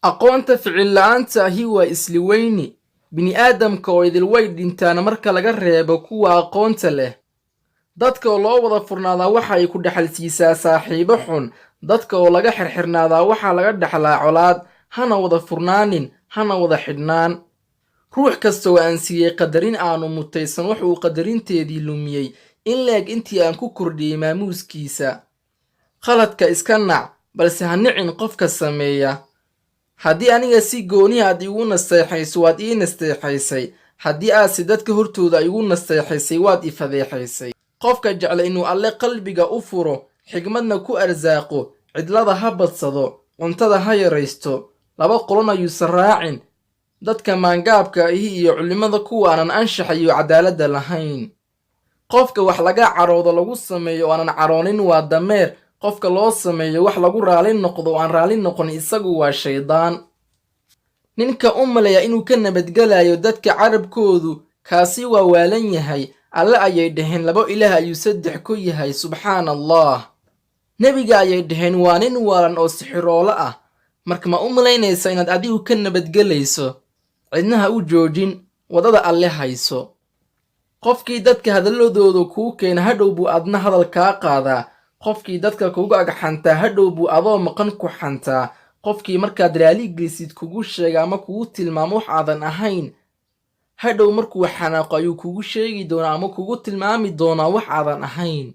Aqoonta ficil la'aanta ahi waa isliweyni. Bini'aadamka oo idil way dhintaan marka laga reebo kuwa aqoonta leh. Dadka oo loo wada furnaadaa waxa ay ku dhaxalsiisaa saaxiibo xun. Dadka oo laga xirxirnaadaa waxaa laga dhaxlaa colaad. Hana wada furnaanin, hana wada xidhnaan. Ruux kasta oo aan siiyey qadarin aanu mutaysan wax uu qadarinteedii lumiyey in leeg intii aan ku kordhiyey maamuuskiisa. Khaladka iska nac, balse ha nicin qofka sameeya. Haddii aniga si gooni aad iigu nasteexayso, waad ii nasteexaysay. Haddii aadse dadka hortooda igu nasteexaysay, waad i fadeexaysay. Qofka jecla inuu Alle qalbiga u furo, xigmadna ku arsaaqo, cidlada ha badsado, cuntada ha yaraysto. Laba qolona yuusan raacin: dadka maangaabka ahi iyo culimada kuwa aanan anshaxa iyo cadaaladda lahayn. Qofka wax laga caroodo lagu sameeyo oo aanan caroonin waa dameer. Qofka loo sameeyo wax lagu raali noqdo oo aan raali noqon isagu waa shaydaan. Ninka u maleeya inuu ka nabadgelayo dadka carabkoodu, kaasi waa waalan yahay. Alle ayay dhaheen labo ilaah ayuu saddex ku yahay, subxaana Allah. Nebiga ayay dhaheen waa nin waalan oo sixiroolo ah. Marka ma u malaynaysa inaad adigu ka nabadgelayso? Cidna ha u joojin, waddada Alle hayso. Qofkii dadka hadalladooda kuu keena hadhow buu adna hadal kaa qaadaa. Qofkii dadka kugu agxantaa hadhow buu adoo maqan ku xantaa. Qofkii markaad raali gelisid kugu sheega ama kugu tilmaamo wax aadan ahayn, hadhow markuu xanaaqo ayuu kugu sheegi doonaa ama kugu tilmaami doonaa wax aadan ahayn.